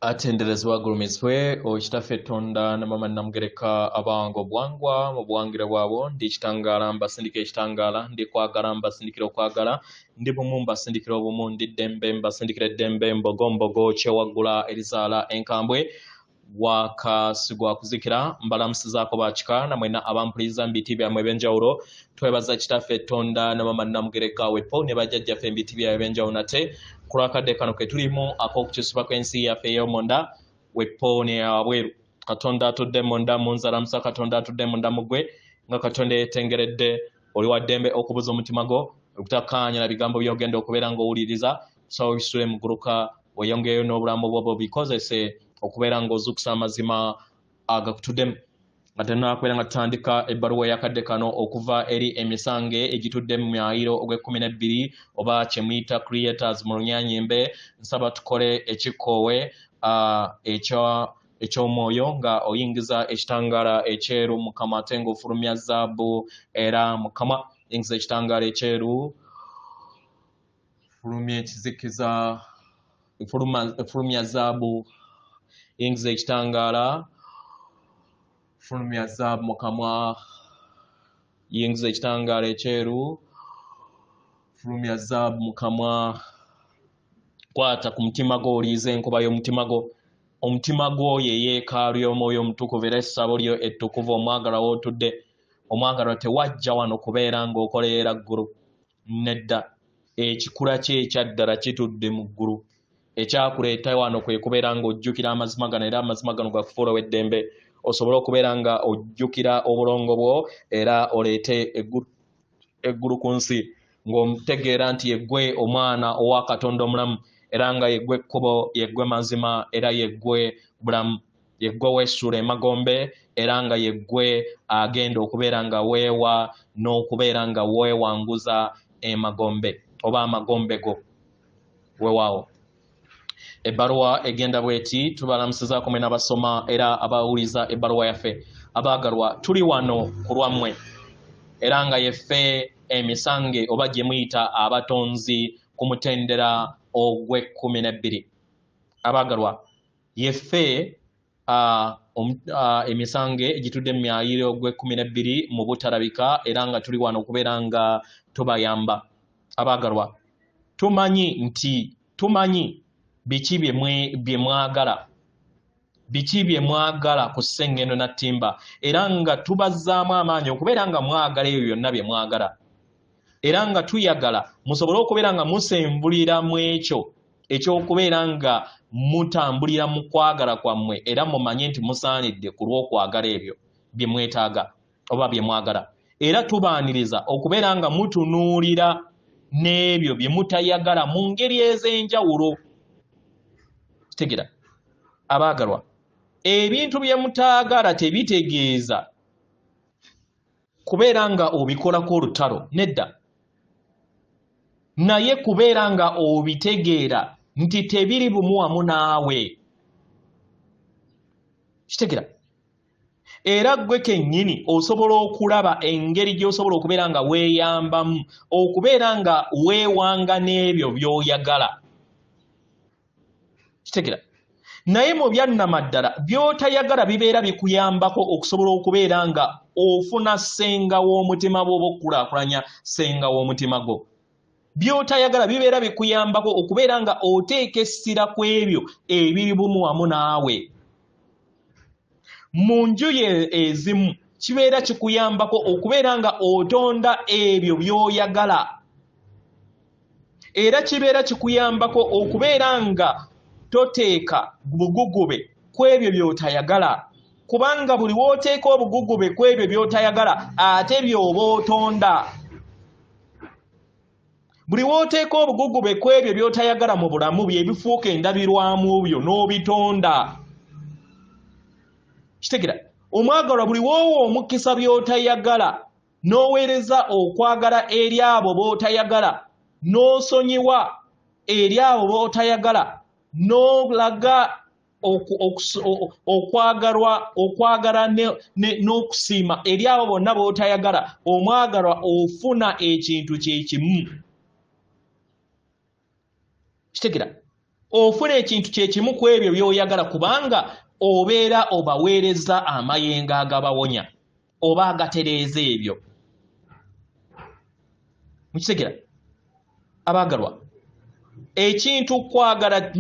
Atenderezebwa agulumizibwe Kitaffe Tonda ne Maama Namugereka abawanga obuwangwa mu buwangire bwabwo. Ndi kitangaala mbasindika ekitangaala, ndi kwagala mbasindikira okwagala, ndi bumu mbasindikira obumu, ndi ddembe mbasindikira eddembe, mbogo mbogo kyewaggula erizaala enkambwe gwaka sigwa kuzikira. Mbalamusizaako bakika namwena abampuliriza mu biti byammwe ebyenjawulo. Twebaza Kitaffe Tonda ne Maama Namugereka wepo ne bajjajjaffe mu biti byabwe ebyenjawulo nate ku lwakadde kano ke tulimu ak'okukyusibwa kw'ensi yaffe ey'omunda wepo ne wabweru. Katonda atudde munda mu nzalamusa, Katonda atudde munda mu ggwe nga Katonda yeetengeredde. Oli wa ddembe okubuza omutima gwo okutakkaanya na bigambo by'ogenda okubeera ng'owuliriza. Tusaba obisitule mu gguluka weyongereyo n'obulamu bwo bubikozese okubeera ng'ozuukusa amazima agakutuddemu. Nga tetunakubeera nga tutandika ebbaluwa eyakadde kano okuva eri emisange egitudde mu myayiro ogw'ekkumi n'ebbiri oba kye muyita creators mu Lunyanyimbe, nsaba tukole ekikkoowe eky'omwoyo nga oyingiza ekitangaala ekyeru mu kamwa ate ng'ofulumya zaabu era mu kamwa. Yingiza ekitangaala ekyeru, fulumya ekizikiza, fulumya zaabu. Yingiza ekitangaala, fulumya zaabu mu kamwa. Yingiza ekitangaala ekyeru, fulumya zaabu mu kamwa. Kwata ku mutima gwo, oliize enkuba y'omutima gwo. Omutima gwo ye yeekaalu y'Omwoyo Omutukuvu era essabo lyo ettukuvu. Omwagalwa w'otudde, omwagalwa, tewajja wano kubeera ng'okolerera ggulu, nedda. Ekikula kye ekyaddala kitudde mu ggulu. Ekyakuleeta wano kwe kubeera ng'ojjukira amazima gano, era amazima gano gakufuula ow'eddembe osobole okubeera nga ojjukira obulongo bwo era oleete eggulu ku nsi, ng'otegeera nti yeggwe omwana owa Katonda omulamu, era nga yeggwe kkubo, yeggwe mazima, era yeggwe bulamu, yeggwe weesuula emagombe, era nga yeggwe agenda okubeera nga weewa n'okubeera nga weewanguza emagombe oba amagombe go. Weewaawo ebbaluwa egenda bweti: tubalamusizaako mwe n'abasoma era abawuliza ebbaluwa yaffe. Abaagalwa, tuli wano ku lwammwe, era nga yeffe emisange oba gye muyita abatonzi ku mutendera ogw'ekkumi n'ebbiri. Abaagalwa, yeffe emisange egitudde mu myayiro gw'ekkumi n'ebbiri mu butalabika, era nga tuli wano okubeera nga tubayamba. Abaagalwa, tumanyi nti tumanyi biki bye mwagala, biki bye mwagala ku ssengendo na ttimba, era nga tubazzaamu amaanyi okubeera nga mwagala ebyo byonna bye mwagala, era nga tuyagala musobole okubeera nga musembulira mu ekyo ekyokubeera nga mutambulira mu kwagala kwammwe, era mumanye nti musaanidde ku lw'okwagala ebyo bye mwetaaga oba bye mwagala. Era tubaaniriza okubeera nga mutunuulira n'ebyo bye mutayagala mu ngeri ez'enjawulo. Kitegera abaagalwa, ebintu bye mutaagala tebitegeeza kubeera nga obikolako olutalo, nedda, naye kubeera nga obitegeera nti tebiri bumu wamu naawe. Kitegera, era ggwe kennyini osobola okulaba engeri gy'osobola okubeera nga weeyambamu okubeera nga weewanga n'ebyo by'oyagala. Kitegera, naye mu byannamaddala by'otayagala bibeera bikuyambako okusobola okubeera nga ofuna ssenga w'omutima gwo oba okukulaakulanya ssenga w'omutima gwo. By'otayagala bibeera bikuyambako okubeera nga oteeka essira ku ebyo ebiri bumu wamu naawe. Mu njuyi ezimu kibeera kikuyambako okubeera nga otonda ebyo by'oyagala, era kibeera kikuyambako okubeera nga toteeka bugugube ku ebyo by'otayagala, kubanga buli w'oteeka obugugube ku ebyo by'otayagala ate by'oba otonda. Buli w'oteeka obugugube ku ebyo by'otayagala mu bulamu, bye bifuuka endabirwamu byo n'obitonda. Kitegera omwagalwa, buli w'owa omukisa by'otayagala, n'oweereza okwagala eri abo b'otayagala, n'osonyiwa eri abo b'otayagala, n'olaga okwagalwa, okwagala n'okusiima eri abo bonna b'otayagala, omwagalwa, ofuna ekintu kye kimu. Kitegera, Ofuna ekintu kye kimu ku ebyo by'oyagala, kubanga obeera obaweereza amayengo agabawonya oba agatereeza ebyo. Mukitegera abaagalwa, ekintu kwagala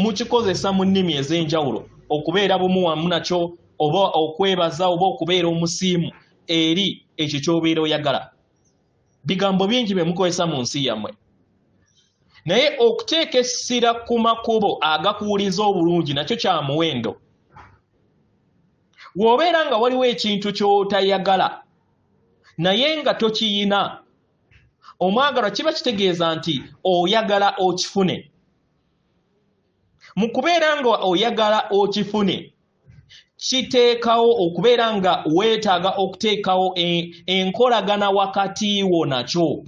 mukikozesa mu nnimi ez'enjawulo okubeera bumu wamu nakyo, oba okwebaza oba okubeera omusiimu eri ekyo ky'obeera oyagala. Bigambo bingi bye mukozesa mu nsi yammwe, naye okuteeka essira ku makubo agakuwuliza obulungi nakyo kya muwendo. W'obeera nga waliwo ekintu ky'otayagala naye nga tokiyina, omwagalwa, kiba kitegeeza nti oyagala okifune. Mu kubeera nga oyagala okifune, kiteekawo okubeera nga weetaaga okuteekawo enkolagana wakati wo nakyo.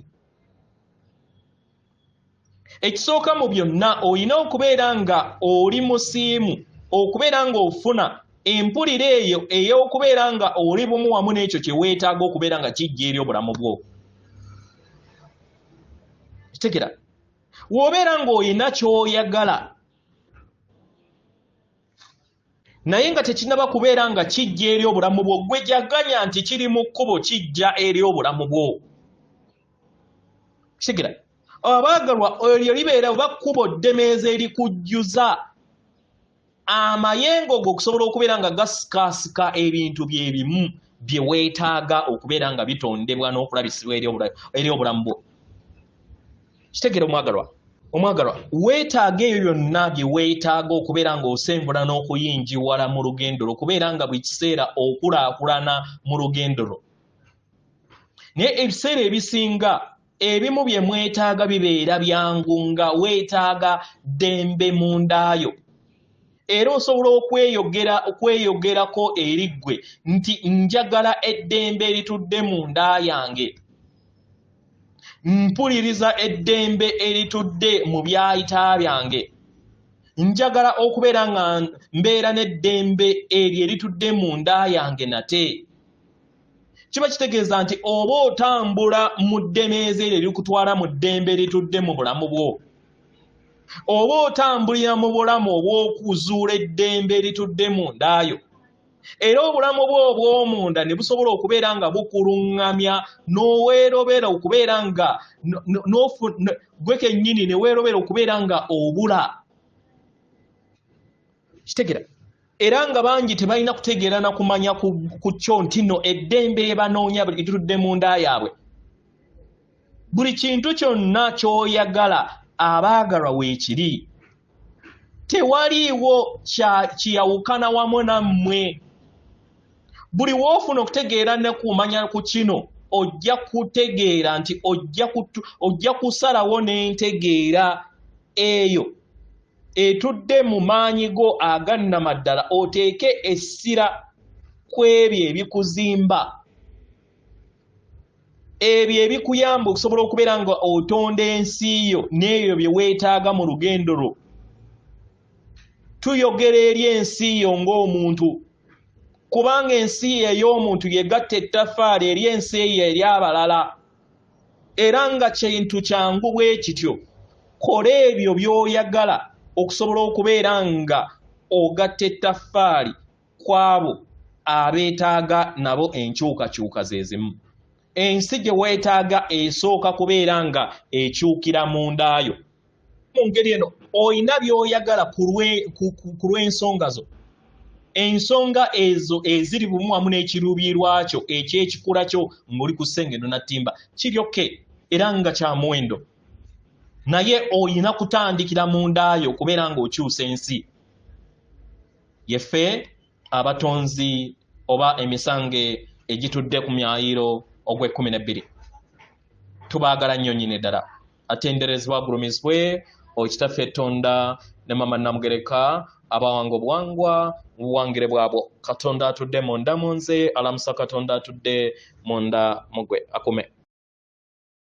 Ekisooka mu byonna, olina okubeera nga oli musiimu, okubeera ng'ofuna empulira eyo ey'okubeera nga oli bumu wamu n'ekyo kye weetaaga okubeera nga kijja eri obulamu bwo. Kitegera, w'obeera ng'olina ky'oyagala naye nga tekinnaba kubeera nga kijja eri obulamu bwo, gwe jaganya nti kiri mu kkubo kijja eri obulamu bwo. Kitegera abaagalwa, eryo libeera oba kkubo ddemeeza erikujjuza amayengo go okusobola okubeera nga gasikaasika ebintu bye bimu bye weetaaga okubeera nga bitondebwa n'okulabisibwa eri obulamu bwo. Kitegeera omwagalwa, omwagalwa, weetaaga ebyo byonna bye weetaaga okubeera ng'osenvula n'okuyingiwala mu lugendo lwo, okubeera nga buli kiseera okulaakulana mu lugendo lwo. Naye ebiseera ebisinga ebimu bye mwetaaga bibeera byangu, nga weetaaga ddembe mu ndaayo, era osobola okweyogerako eri ggwe nti njagala eddembe eritudde mu nda yange, mpuliriza eddembe eritudde mu byayita byange, njagala okubeera nga mbeera n'eddembe eryo eritudde mu nda yange nate. Kiba kitegeeza nti oba otambula mu ddemeeza eryo erikutwala mu ddembe eritudde mu bulamu bwo, oba otambulira mu bulamu obw'okuzuula eddembe eritudde mu ndaayo, era obulamu bwo obw'omunda ne busobola okubeera nga bukuluŋŋamya n'oweerobera okubeera nga gwe kennyini ne weerobera okubeera nga obula. Kitegera, era nga bangi tebalina kutegeera na kumanya ku kyo nti nno eddembe lye banoonya litudde mu nda yaabwe. Buli kintu kyonna ky'oyagala abaagalwa weekiri, tewaliiwo kiyawukana wamu nammwe. Buli woofuna okutegeera ne kumanya ku kino, ojja kutegeera nti ojja kusalawo n'entegeera eyo etudde mu maanyi go agannamaddala, oteeke essira ku ebyo ebikuzimba, ebyo ebikuyamba okusobola okubeera nga otonda ensi yo n'ebyo bye weetaaga mu lugendo lwo. Tuyogera eri ensi yo ng'omuntu, kubanga ensi yo ey'omuntu yegatta ettaffaali eri ensi eyo eri abalala, era nga kintu kyangu bwe kityo. Kola ebyo by'oyagala okusobola okubeera nga ogatta ettaffaali ku abo abeetaaga nabo enkyukakyuka ze zimu. Ensi gye weetaaga esooka kubeera nga ekyukira mu ndaayo. Mu ngeri eno olina by'oyagala ku lw'ensonga zo, ensonga ezo eziri bumu wamu n'ekiruubirirwa kyo eky'ekikula kyo ng'oli ku ssengendo na ttimba kiryoke, era nga kya muwendo, naye olina kutandikira mu ndaayo okubeera ng'okyusa ensi. Yeffe abatonzi oba emisange egitudde ku myayiro ogw'ekkumi n'ebbiri, tubaagala nnyo nnyini ddala. Atenderezebwa agulumizibwe okitaffe Tonda ne Mama Namugereka, abawanga obuwangwa mu buwangire bwabwo. Katonda atudde munda mu nze alamusa Katonda atudde munda mu gwe akume.